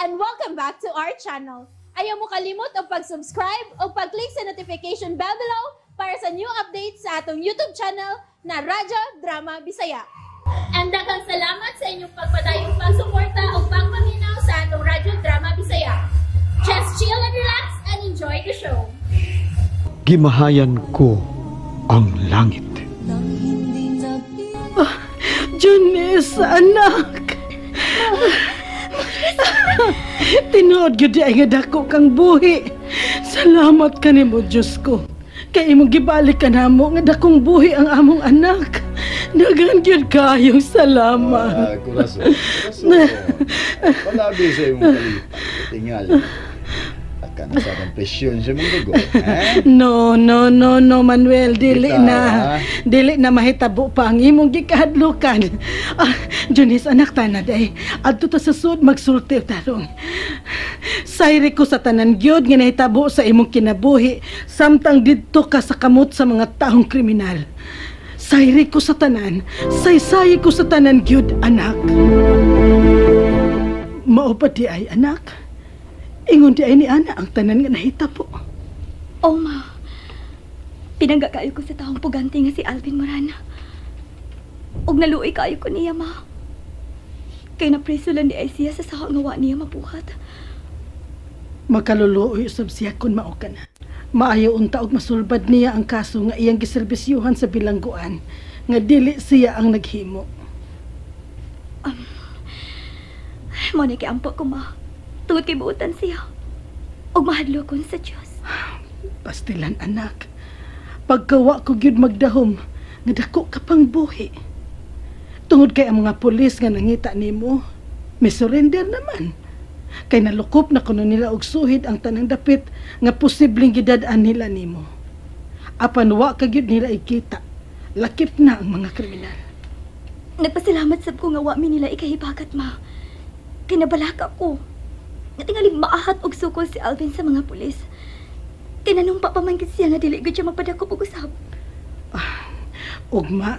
And welcome back to our channel. Ayaw mo kalimot og pag-subscribe o pag-click sa notification bell below para sa new updates sa atong YouTube channel na Radyo Drama Bisaya. And daghang salamat sa inyong pagpadayong pagsuporta o pagpaminaw sa atong Radyo Drama Bisaya. Just chill and relax and enjoy the show. Gimahayan ko ang langit. Janice, anak! Tinuod gyud ay nga dako kang buhi. Salamat kanimo, Diyos ko. Kay imong gibalik ka namo nga dakong buhi ang among anak. Daghan gyud kayong salamat. Ah, kurason. Kurason. Palabi sa imong kalipay. Tingal. Akan sa akong presyon sa imong dugo. Ha? No, no, no, no, Manuel. Dili Bitaw, na. ha? Dili na mahitabo pa ang imong gikahadlukan. Ah, Janice, anak, tanad ay. Adto ta sa sud magsulti tarong. Sayri ko sa tanan gyud nga nahitabo sa imong kinabuhi samtang didto ka sa kamot sa mga taong kriminal. Sayri ko sa tanan, saysayi ko sa tanan gyud, anak. Mao pa di ay, anak. Ingon di ay ni ana ang tanan nga nahitabo. Oh, ma. Pinangga kayo ko sa taong pugante nga si Alvin Morana. Og naluoy kayo ko niya, ma. Kay napreso lang di ay siya sa saha nga wa niya mabuhat. Makaluluoy usab siya kun mao ka na. Maayo unta og masulbad niya ang kaso nga iyang giserbisyuhan sa bilangguan nga dili siya ang naghimo. Mo ni kay ampo ko, ma. Tungod kay buotan siya. Og mahadlokon sa Dios. Pastilan, anak. Pagkawa ko gyud magdahom nga dako ka pang buhi. Tungod kay ang mga pulis nga nangita nimo, may surrender naman. Kay nalukop na kuno nila og suhid ang tanang dapit nga posibleng gidad-an nila nimo. Apan wa ka gyud nila ikita. Lakip na ang mga kriminal. Nagpasalamat sab ko nga wa mi nila ikahibagat, ma. Kay nabalaka ko. Nga tingali maahat og sukol si Alvin sa mga pulis. Kay nanumpa pa man gid siya nga dili gud siya magpadakop og usab. Ugma,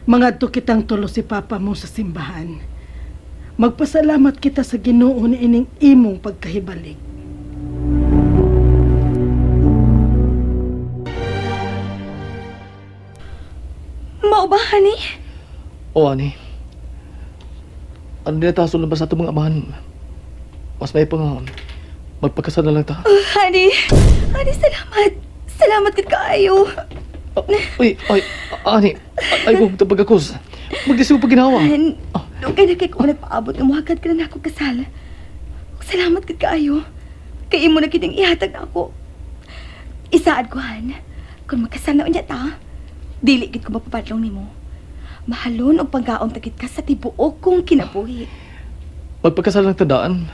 mangadto kitang tulo si papa mo sa simbahan. Magpasalamat kita sa Ginoo ni ining imong pagkahibalik. Mao ba, honey? Oo, honey. Ano nila taso lang ba sa itong mga amahan? Mas may pa nga, magpagkasal na lang ta. Oh, honey, honey, salamat. Salamat gud kaayo. Uy, ay, honey, ay, ko, pagkakos. Magdisiw pa ginawa. Dugay na kay ko nagpaabot nga muhagad ka na nako kasal. Salamat gud kaayo. Kay imo na gid ang ihatag nako. Isaad ko, han. Kung magkasal na unya ta, dili gid ko mapapadlong nimo. Mahalon og pagkaon ta gid ka sa tibuok kong kinabuhi. Magpagkasal lang tandaan.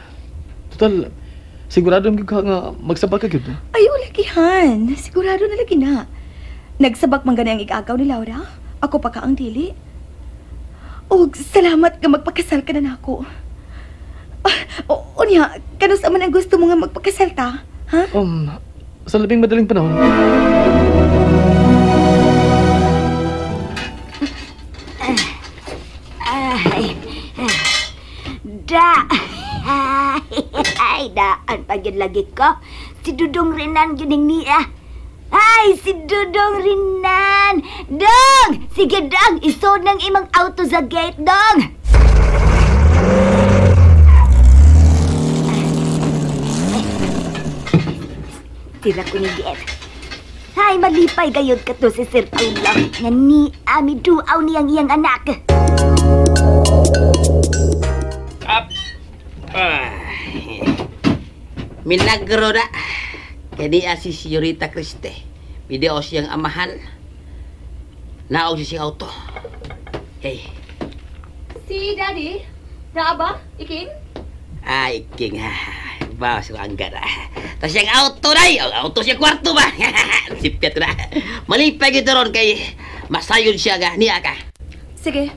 Total, sigurado gyud ka nga magsabak ka gyud. Ay, lagi, han. Sigurado na lagi na. Nagsabak man gani ang igagaw ni Laura. Ako pa ka ang dili. Og salamat nga magpakasal ka na nako. Unya, kanus man ang gusto mo nga magpakasal ta? Ha? Sa labing madaling panahon. Ay, da. Ay, daan pa yun lagi ko. Si Dudong Renan yun ang niya. Ay, si Dudong Renan! Dong! Sige, Dong! Isod ng imang auto sa gate, Dong! Tira ko ni gate. Ay, malipay gayod ka to si Sir Paulo. Nga ni ami duaw niyang iyang anak. Up! Milagro na. Kaya si Señorita Criste. Video siyang amahan. Naog siya siyang auto. Hey. Si Daddy, naa ba? Iking? Ah, Iking ha. Ba, so ang gara. Tapos siyang auto na. Auto siya kwarto ba? Sipyat na. Malipay gito ron kay masayon siya ga. Niya ka. Sige.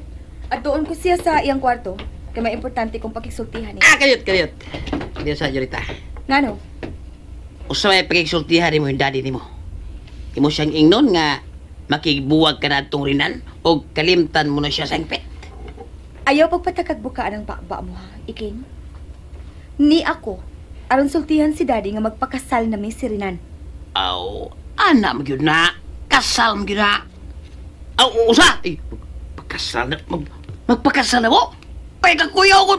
At doon ko siya sa iyang kwarto. Kaya may importante kong pakiksultihan niya. Ah, kayot, kayot. Dito sa Señorita. Ngano? Usa may pakiksultihan mo yung daddy nimo. Imo siyang ingnon nga makibuwag ka na itong Rinan o kalimtan mo na siya sa ingpit. Ayaw pagpatakagbukaan ang baba mo ha, Iking. Ni ako, aron sultihan si Daddy nga magpakasal na mi si Renan. Aw, ana mo gyud na. Kasal mo gyud na. Aw, usa. Ay, magpakasal na. Magpakasal na mo? Ay, kakuyaw ko.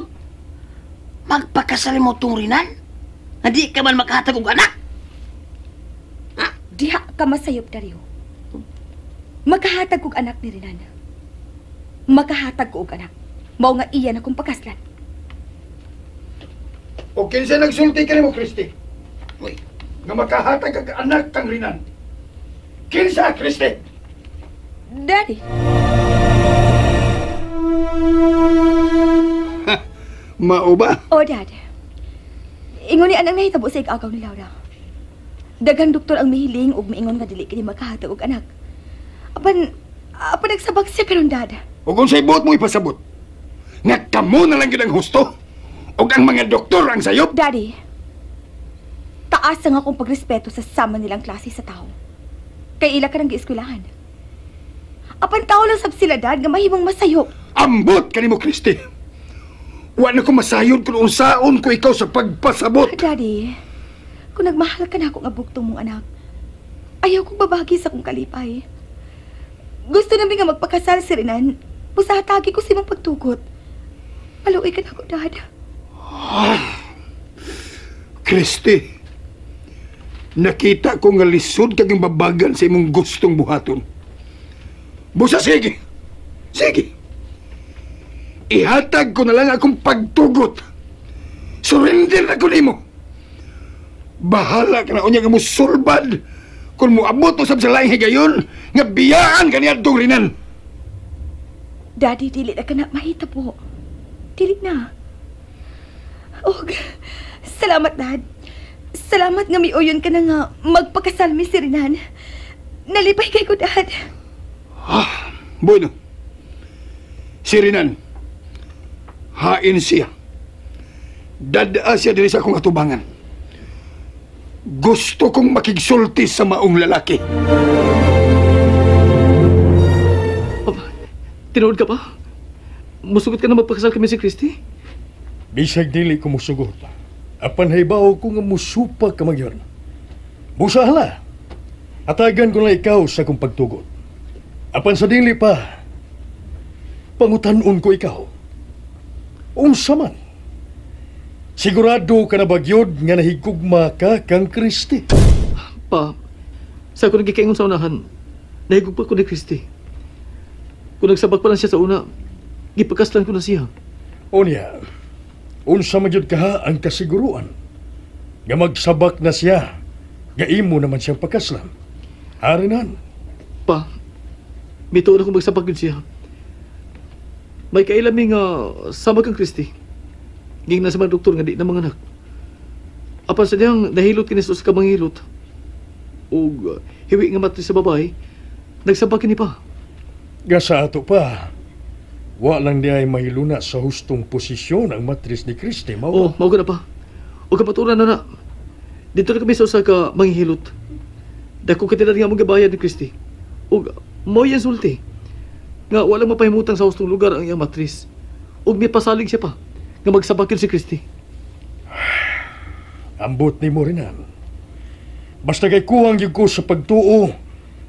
Magpakasal mo tong Renan? Hindi ka man makahatag og anak. Ha? Diha ka masayop, Dario. Makahatag og anak ni Renan. Makahatag ko og anak. Mao nga iya na kong pakaslan. O kinsa nagsulti kanimo, Kristi? Uy. Nga makahatag kag anak kang Renan. Kinsa, Kristi? Daddy. Mao ba? O, Dad. Ingon ni anang nahitabo sa igagaw ni Laura. Daghang doktor ang mihiling ug miingon nga dili kini makahatag og anak. Apan nagsabak siya karon, Dad. Ug unsay buot mo ipasabot? Nga kamo na lang gyud ang husto ug ang mga doktor ang sayop? Daddy, taas ang akong pagrespeto sa sama nilang klase sa tao. Kay ila ka nang gieskwelahan. Apan tao lang sab sila, Dad, nga mahimong masayop. Ambot kanimo, Kristi. Wa na ko masayod kung unsaon ko ikaw sa pagpasabot. Daddy, kung nagmahal ka na ako nga bugtong mong anak, ayaw kong babagi sa akong kalipay. Gusto namin nga magpakasal si Renan. Busa hatagi ko sa imong pagtugot. Paluoy ka na ako, Dad. Kristi, nakita ko nga lisod kag babagan sa imong gustong buhaton. Busa sige. Sige. Ihatag ko na lang akong pagtugot. Surrender na ko nimo. Bahala ka na unya nga musulbad kung moabot usab sa laing higayon nga biyaan ka niadtong Renan. Daddy, dili na ka na mahitabo. Dili na. Og, salamat, Dad. Salamat nga miuyon ka na nga magpakasal mi si Renan. Nalipay kay ko, Dad. Ah, bueno. Si Renan, hain siya. Dadaa siya diri sa akong atubangan. Gusto kong makigsulti sa maong lalaki. Papa, tinuod ka pa? Musugot ka na magpakasal kami si Kristi? Bisag dili ko musugot. Apan haybaw ko nga musupa ka magyon. Busa hala. Atagan ko na ikaw sa akong pagtugot. Apan sa dili pa, pangutanon ko ikaw. Unsa man? Sigurado ka na bagyod nga nahigugma ka kang Kristi? Pa, sa ako nagkikaingon sa unahan, nahigugma ko ni Kristi. Kung nagsabak pa lang siya sa una, gipakaslan ko na siya. Unya, unsa man gyud ka ang kasiguruan nga magsabak na siya, nga imo naman siyang pakaslan. Harinan. Pa, mituon akong magsabak yun siya. May kailami nga sama kang Kristi. Ging na sa mga doktor nga di na mga anak. Apan sa diyang nahilot kini sa kamanghilot. Og hiwi nga matri sa babae, nagsabak kini pa. Nga sa ato pa, wa lang niya ay mahiluna sa hustong posisyon ang matris ni Kristi. Mao oh, mao ka na pa. O kapaturan na na. Dito na kami sa usa ka manghihilot. Dako katila nga mong gabayan ni Kristi. Og mao yan sulti. Nga walang mapahimutang sa hustong lugar ang iyang matris. Og may pasalig siya pa nga magsabakil si Kristi. Ambot ni mo Renan. Basta kay kuwang gyud ko sa pagtuo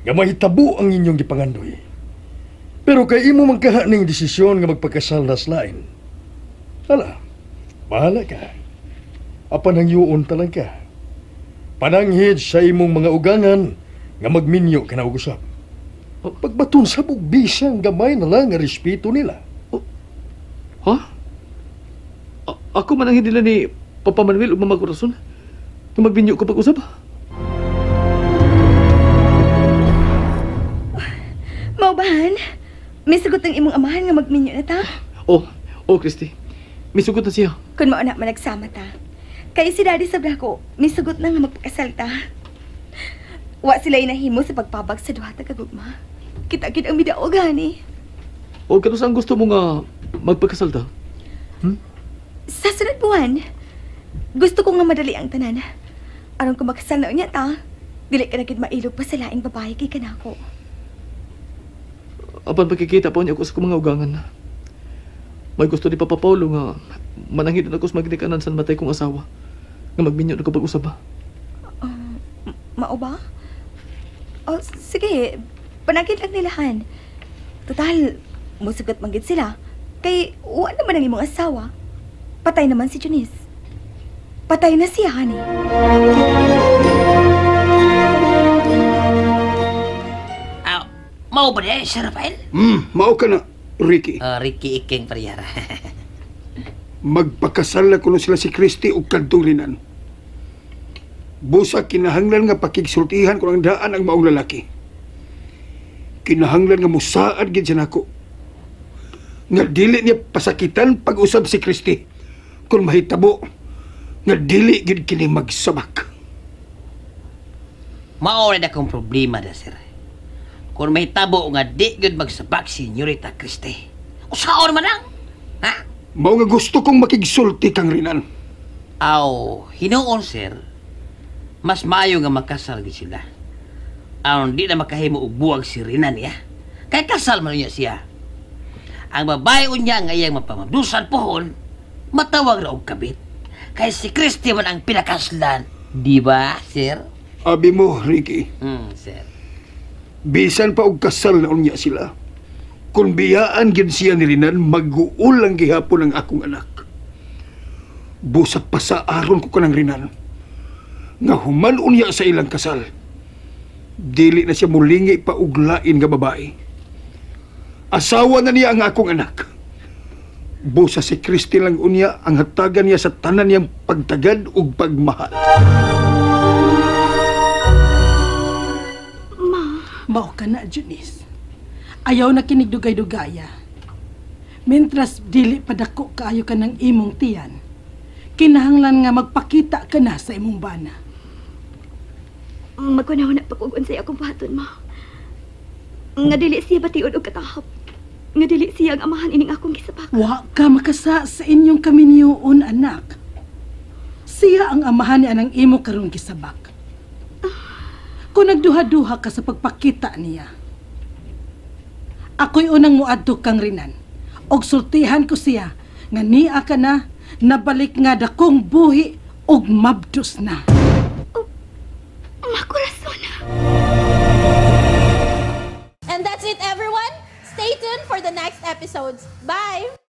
nga mahitabo ang inyong gipangandoy. Pero kay imo man kaha ning desisyon nga magpakasal nas lain. Hala, bahala ka. Apan hangyuon ta lang ka. Pananghid sa imong mga ugangan nga magminyo ka na og usab. Pagbaton sa bisan gamay na lang nga respeto nila. Oh. Ha? Ako man ang hindi ni Papa Manuel ug Mama Corazon. Kung magbinyo ko pag-usab. Maubahan, may sugot ang imong amahan nga magminyo na ta? Oh, oh Kristi. May sugot na siya. Kung mauna man nagsama ta. Kay si Daddy sa brako, may sugot na nga magpakasal ta. Wa sila inahimo sa pagpabag sa duha ta kagugma. Kita gid ang midaog gani. O kano saan gusto mo nga magpakasal ta? Hmm? Sa sunod buwan, gusto ko nga madali ang tanan. Aron ko makasal na unya ta, dili ka na gid mailog pa sa laing babae kay kanako. Apan pagkikita pa niya ako sa mga ugangan. May gusto ni Papa Paulo nga manangit na ako sa magnikanan sa matay kong asawa. Nga magminyo na ko pag-usab ba? Mao ba? Oh, sige, panagit lang nilahan. Total, musugot manggit sila. Kay, uwan naman ang imong asawa. Patay naman si Janice. Patay na siya, honey. Mao ba niya, Sir Rafael? Mao ka na, Ricky. Ricky Iking Pariyara. Magpakasal na kuno sila si Christy ug kadtong Rinan. Busa kinahanglan nga pakigsultihan ko ang daan ang maong lalaki. Kinahanglan nga musaad gid siya nako. Nga dili niya pasakitan pag-usab si Christy. Kung mahitabo, nga dili gid kini magsabak. Mao na akong problema da, sir. Kung mahitabo nga di gid magsabak si Senyorita Christy. Usaon man ang? Ha? Mao nga gusto kong makigsulti kang Rinan. Aw, hinuon, sir. Mas maayo nga makasal gid sila. Aron di na makahimo og buwag si Rinan niya. Kay kasal man niya siya. Ang babae unya nga iyang mapamabdusan pohon, matawag ra og kabit. Kay si Christy man ang pinakaslan. Di ba, sir? Abi mo, Ricky. Sir. Bisan pa og kasal na unya sila. Kung biyaan gid siya ni Rinan, mag-uul ang gihapon ang akong anak. Busa pasaaron ko kanang Rinan. Nga human unya sa ilang kasal, dili na siya mulingi pa og lain nga babae. Asawa na niya ang akong anak. Busa si Christy lang unya ang hatagan niya sa tanan niyang pagtagad ug pagmahal. Ma. Mao ka na, Janice. Ayaw na kinig dugay-dugaya. Mentras dili padako kaayo ka ng imong tiyan, kinahanglan nga magpakita ka na sa imong bana. Magkunaw na pag-ugon sa akong buhaton, ma. Nga dili siya bation og katahap. Nga dili siya ang amahan ining akong gisabak. Wa ka makasa sa inyong kaminyoon, anak. Siya ang amahan ni anang imo karong gisabak. Kung nagduha-duha ka sa pagpakita niya, ako'y unang muadto kang Rinan. Og sultihan ko siya nga niya ka na, nabalik nga dakong buhi og mabdos na. Oh, makurason. And that's it, everyone. Stay tuned for the next episodes. Bye!